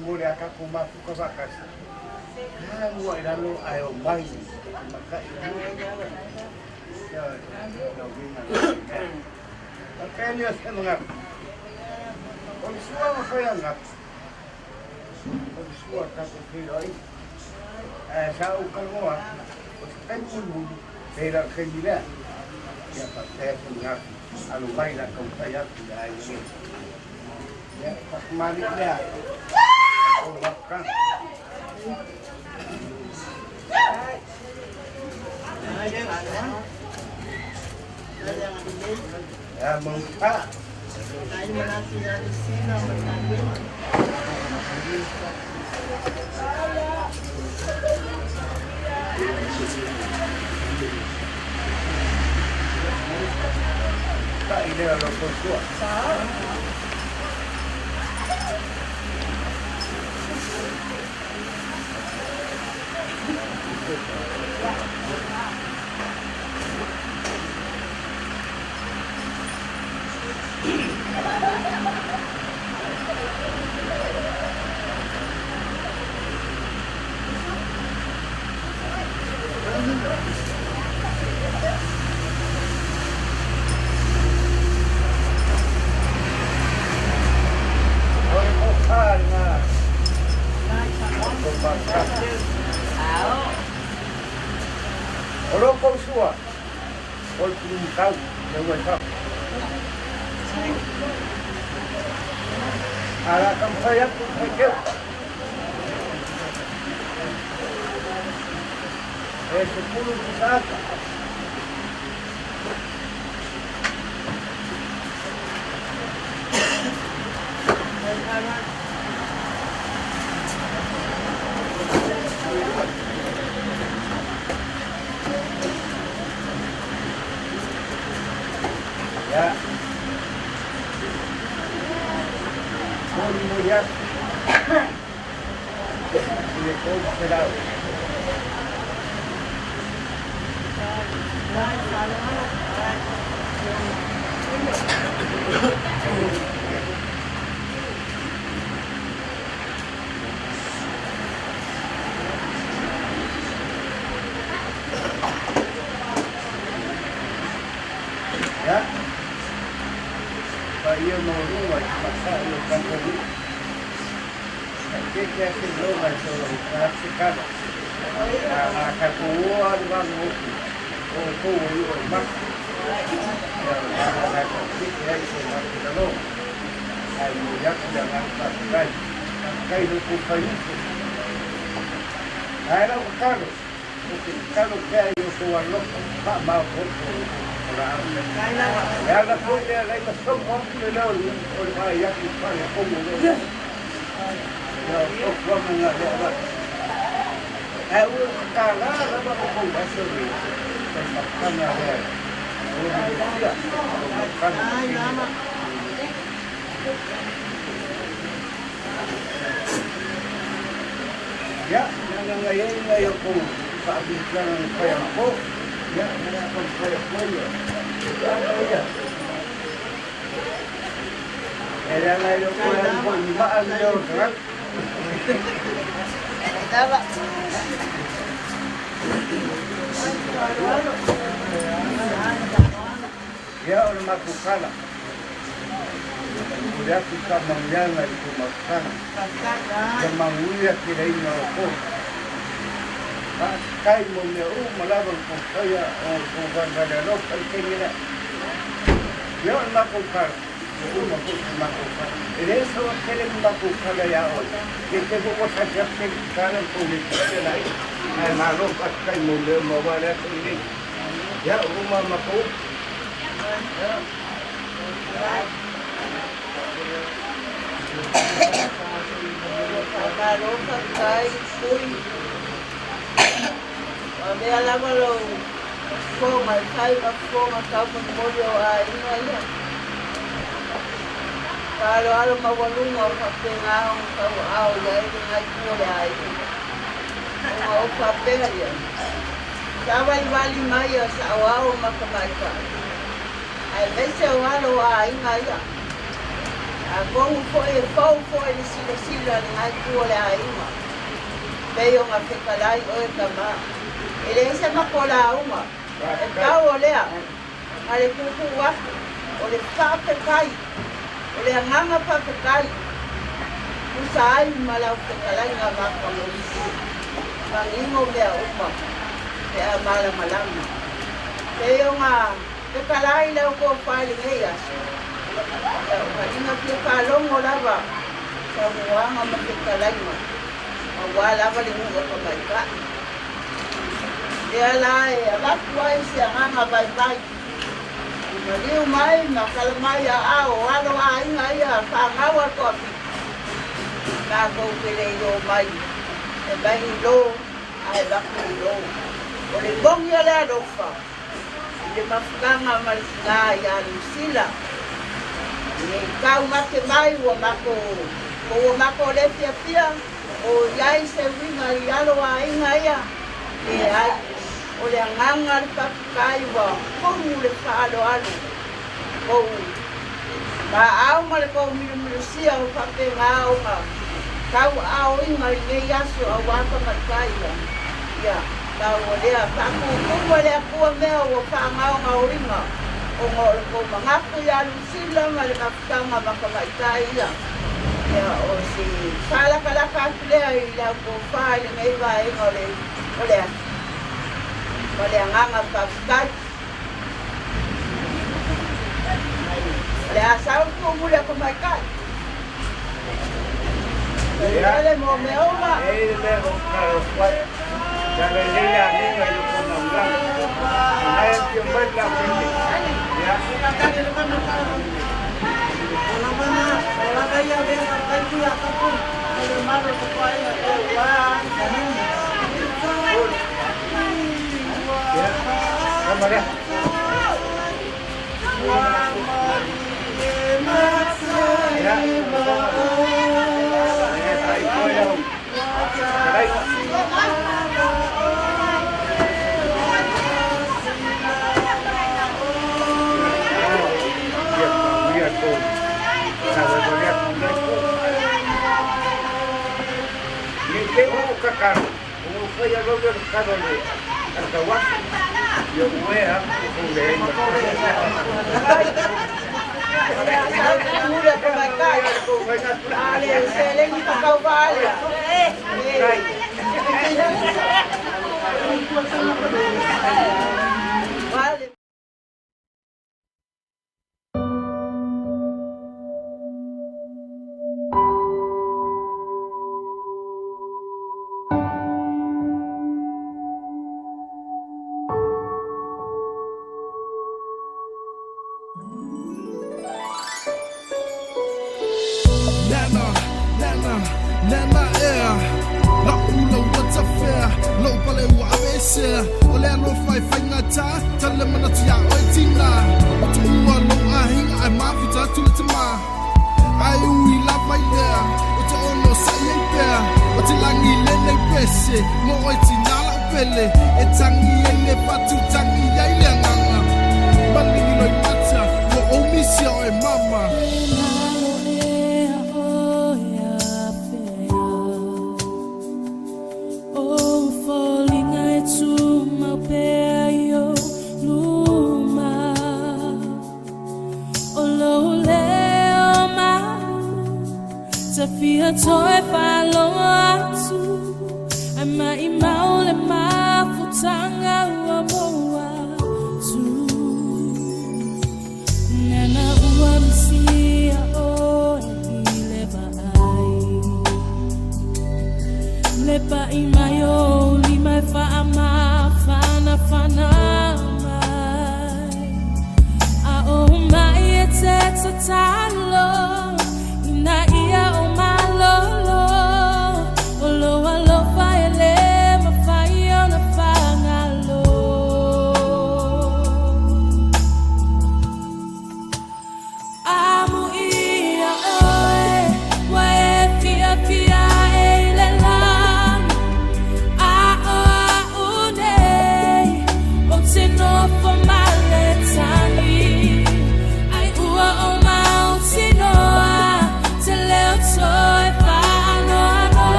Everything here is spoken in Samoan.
mo le aka ko mafuka vakasi. Ah, ua i lalo ae o mai matai. Ia, lau vina. Apeli o se mga. O le sua ma fai anga. O le sua ka ko filo ai. Ae sa u kalmoa. O se kai mulu pe la kai mila. Ia pa te se mga. Alu mai la kau tai atu ia ai ni. Ia pa mali lea. O waka. Ya mongka. Ta ile lo ko sua. O ko ka nga. Ko pa ka. O lo ko sua. O le kau le ua sa. Ara kam fai atu fai keu. E se pulu ki sata. Ya. Moli mo ya. Le ko será. Ya. Pa ia mo rua i masa i o kanto ni. Ke ke ase lo mai so lo ka se kala. A ka ko o a le vangu o ko o i o ma. Ya a ka ke ke ai se ma ke lo. Ai mo ya ku ya nga pa kai. Kai no ku kai. Ai la o kalo. O ke kalo ke ai o so a lo pa ma ko ko. Ya la foi le la ma so mo le lo o le ma ya ku pa le ko mo le. Ya o ko ma nga le ba. Ai o ka la la ba ko ko ba so ni. Ka ka na le. O le ya. O ka na. Ya, nga nga ye nga yo ko pa bi ka pa ya ko. Ya, nga ko pa ya ko ya. Ya. Era la yo ko ya ko ba al yo ka. Ya o makukala. Ya ku ka mangyanga ku makana. Ya manguya kira ina ko. Kai mo me o malabang ko kaya o ko ganda lo kai kaya. Ya o makukala. O makukala. Ere so kere makukala ya o. Ke te ko sa ja ke kana ko le kaya. Ai malo kai mo me mo wala ko ni. Ya o ma mako. Ya. Alofa kai pui. O mea lava lo fo mai kai ma fo ma tau ma moli o a inga ia. Ka alo alo ma walunga o whapenga o tau ao ia e ngai kua le ai. O ngā o whapea ia. Sa wali wali mai o sa o ao ma ka mai kai. Ai meise o alo a inga ia. Atonu foi e fou foi le silasila a lenā itu o le aiga, pei ona fetalai oe tamā. E leai se matou lauga, e pau o lea, na le tuutuu atu, o le faafetai, o le agaga faafetai, tusa ai ma lau fetalaiga matagofie, manino mea uma pe a malamalama. Pei ona fetalai lau tofa i lenei aso, ia o taliga fia faalogo lava saunoaga ma fetalaiga, aua lava le nuu o tamaitai. Lea la e avatu ai se agaga vaivai, i maliu mai ma tala mai aao o alo a aiga ia fanau a le toafitu, tatou te le i omai e mai ni lo ae avatu ni lo. O le moni o le alofa i le mafutaga ma le tinā ia Lusila, nei taumate mai ua matou ua matou le fiafia o i ai se uiga i alo a aiga ia, leai, o le agaga le faafetai ua tumu le faaaloalo kou maau ma le kou milomilosia o faapena ona tauaaoina i lenei aso auā tamaitai ia. Ia, pau o lea, faatūtū e le Atua mea ua faagaogaoina ona o le kou manatu iā Lusila ma le mafutaga ma tamaitai ia. Ia, o se faalakalaka atu lea i lau tofa i lenei vaega o le o le aso ma le agaga faafetai. O le a sau le tuumuli a tamaitai. Manuia le mo mea uma. E le mea o talo atu ai. Sa lelei le agiga i loko o naulala. O lena e afio mai le lautele. Ia. Ia. Tama lea. Ia. E faaigoa lau fetalaiga. Ia manuia le tou sauaivale atu i lenei po. Ne i te i ua ou tatalo, ona ou faia loa lea o le tatalo a le tauaso, ia uē atu tou leai ma O le a sau le tuumuli a tamaitai, a o le seleni fakauvaa lea. E. Nana, nana, nana ea La'u lau tafea Lou pale ua aveesea O le alofa e faigata Tale manatu iā oe tina Ua tuua lou aiga Ae mafuta atu le tama Ae ui lava i lea Ou te onosai ai pea O te lagi lenei pese Mo oe tina la'u pele E tagi ai le fatu Tagi ai le agaga Maligi loimata Ua ou misia oe mama.